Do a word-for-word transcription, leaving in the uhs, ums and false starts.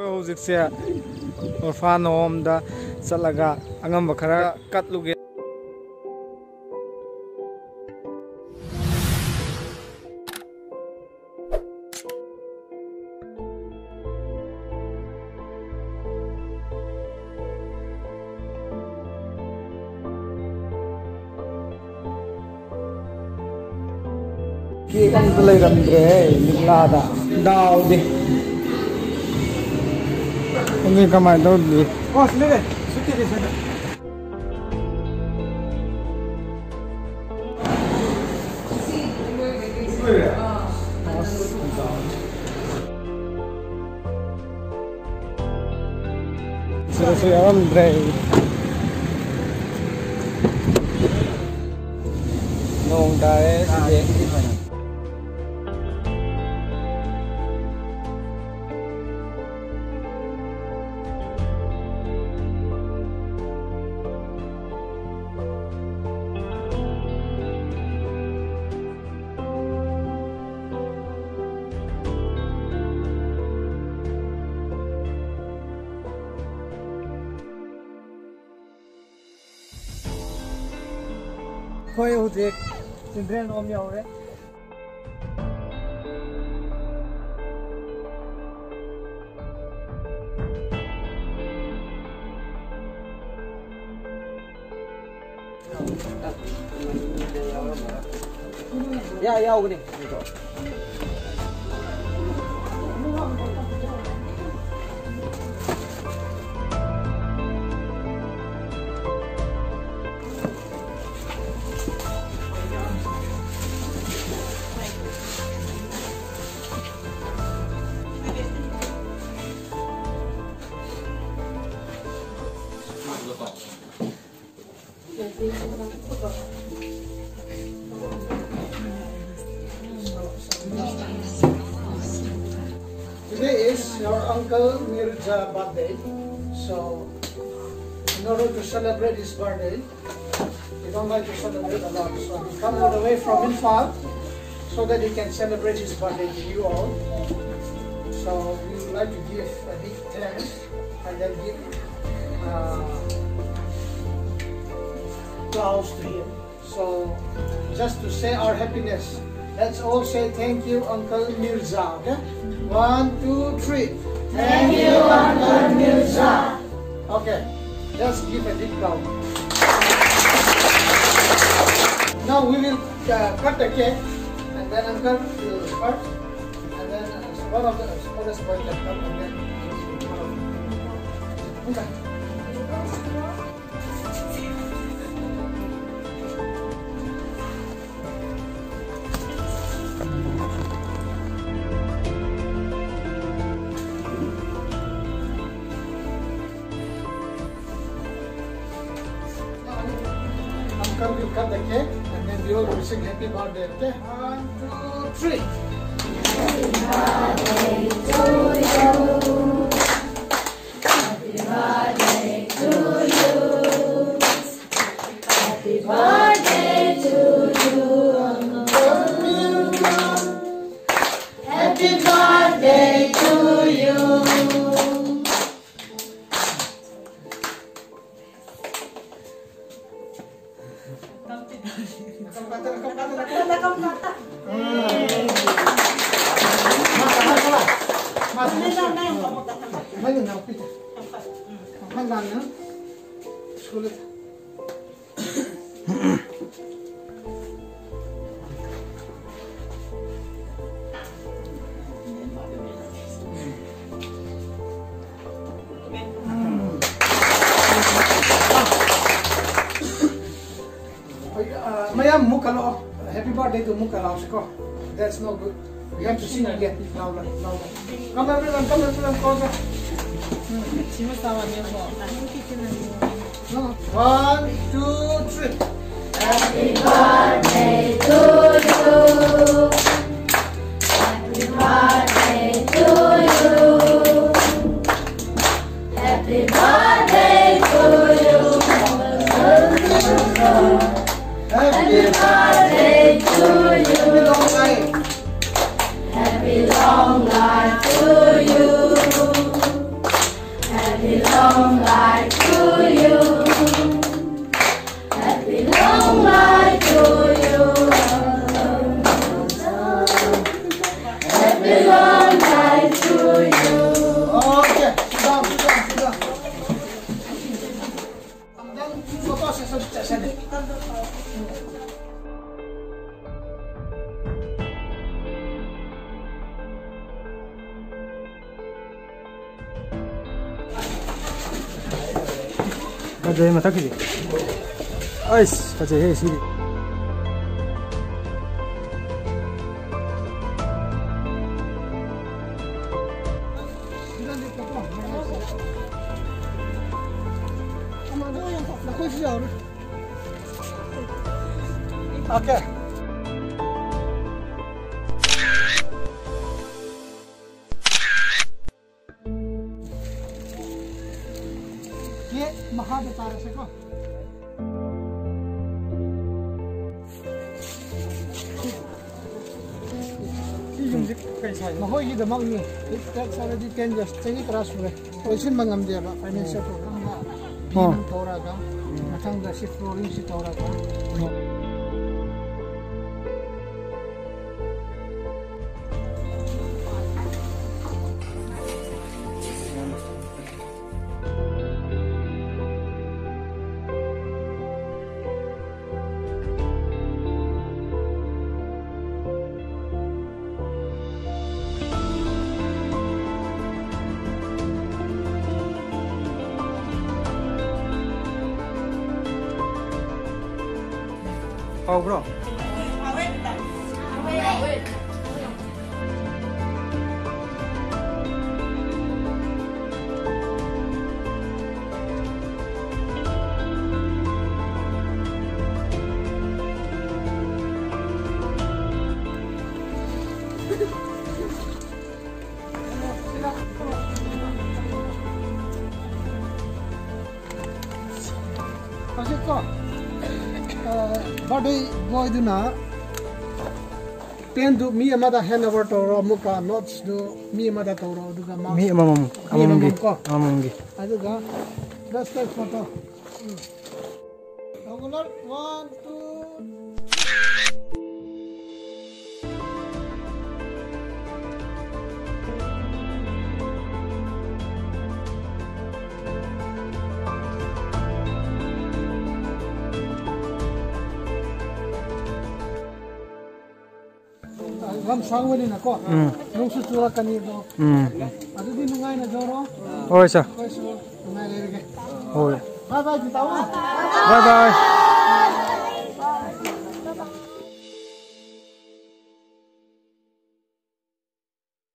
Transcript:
ꯑꯩꯈꯣꯏ ꯍꯧꯖꯤꯛꯁꯦ orphan home ꯗ ꯆꯠꯂꯒ ꯑꯉꯝꯕ ꯈꯔ ꯀꯠꯂꯨꯒꯦ꯫ Cake ꯑꯝꯇ ꯂꯩꯔꯝꯗ꯭ꯔꯦꯍꯦ ꯂꯤꯛꯂꯥꯗ꯫ ꯗꯥꯎꯗꯤ꯫ ꯈꯪꯗꯦ ꯀꯃꯥꯏꯅ ꯇꯧꯗꯣꯏ꯫ ꯁꯤꯗꯁꯨ ꯌꯥꯎꯔꯝꯗ꯭ꯔꯦ꯫ ꯅꯣꯡ ꯇꯥꯔꯦ ꯁꯤꯗꯤ꯫ ꯑꯩꯈꯣꯏ ꯍꯧꯖꯤꯛ children home ꯌꯧꯔꯦ꯫ ꯌꯥ, ꯌꯥꯎꯒꯅꯤ꯫ Today is your uncle Mirza birthday. So, in order to celebrate his birthday, We don't like to celebrate a lot, so he come all the way from Imphal so that he can celebrate his birthday to you all. So we would like to give a big thanks and then give uh, applause to him. So just to say our happiness, let's all say thank you, Uncle Mirza. Okay? One, two, three. Thank you, Uncle Mirza. Okay, let's give a big round. Now we will uh, cut the cake, and then Uncle will cut, and then uh, one of the others boy can come, and then one of the. Okay. Uncle will cut the cake and then we all wishing happy birthday, okay? One, two, three. ꯃꯌꯥꯝ ꯑꯃꯨꯛ ꯀꯜꯂꯛꯑꯣ꯫ Happy birthday ꯗꯨ ꯑꯃꯨꯛ ꯀꯜꯂꯛꯑꯣꯁꯤꯀꯣ꯫ That's no good. We have to sing again. Louder, louder. Come everyone, come everyone, closer. ꯁꯤꯃ ꯆꯥꯎꯔꯅꯦꯕꯣ꯫ No. One, two, three. Happy birthday to you. Happy birthday to you. Happy birthday to you. Happy birthday to you. Happy long life. Happy long life to you. Happy long life to you. Happy long life to you. Happy long life to you. Okay, sit down, sit down, sit down. ꯐꯖꯩ ꯃꯊꯛꯀꯤꯗꯤ꯫ ꯑꯩꯁ, ꯐꯖꯩꯍꯦ ꯁꯤꯗꯤ꯫ ꯅꯈꯣꯏꯁꯨ ꯌꯥꯎꯔꯦ꯫ Okay. ꯁꯤ ꯃꯈꯥꯗ ꯆꯥꯔꯁꯦꯀꯣ꯫ ꯁꯤ ꯌꯨꯝꯁꯤ ꯀꯩ ꯁꯥꯏꯅꯣ? ꯃꯈꯣꯏꯒꯤꯗꯃꯛꯅꯤ꯫ It takes already ten years, ꯆꯍꯤ ꯇꯔꯥ ꯁꯨꯔꯦ꯫ ꯂꯣꯏꯁꯤꯟꯕ ꯉꯝꯗꯦꯕ, financial problem ꯗ꯫ ꯑꯣ꯫ Beam ꯇꯧꯔꯒ, ꯃꯊꯪꯗ ꯁꯤ flooring ꯁꯤ ꯇꯧꯔꯒ꯫ ꯍꯥꯎꯕ꯭ꯔꯣ? ꯍꯧꯖꯤꯛꯀꯣ, Birthday boyꯗꯨꯅ pen ꯗꯨ ꯃꯤ ꯑꯃꯗ hand over ꯇꯧꯔꯣ, ꯑꯃꯨꯛꯀ notes ꯗꯨ ꯃꯤ ꯑꯃꯗ ꯇꯧꯔꯣ, ꯑꯗꯨꯒ ꯃꯥ ꯃꯤ ꯑꯃꯃꯝ, ꯃꯤ ꯑꯃꯃꯝꯒꯤ, ꯑꯃꯃꯝ ꯀꯣ꯫ ꯑꯃꯃꯝꯒꯤ꯫ ꯑꯗꯨꯒ let's take photo. Um. Angular, one, two. ꯂꯝ ꯁꯥꯡꯕꯅꯤꯅꯀꯣ, ꯎꯝ꯫ ꯅꯣꯡꯁꯨ ꯆꯨꯔꯛꯀꯅꯤ ꯑꯗꯣ꯫ ꯎꯝ꯫ ꯑꯗꯨꯗꯤ ꯅꯨꯡꯉꯥꯏꯅ ꯖꯧꯔꯣ꯫ ꯍꯣꯏ, ꯁꯥꯔ꯫ ꯑꯩꯈꯣꯏꯁꯨ ꯅꯨꯡꯉꯥꯏ ꯂꯩꯔꯒꯦ꯫ ꯍꯣꯏ꯫ Bye bye, ꯇꯥꯃꯣ꯫ Bye bye꯫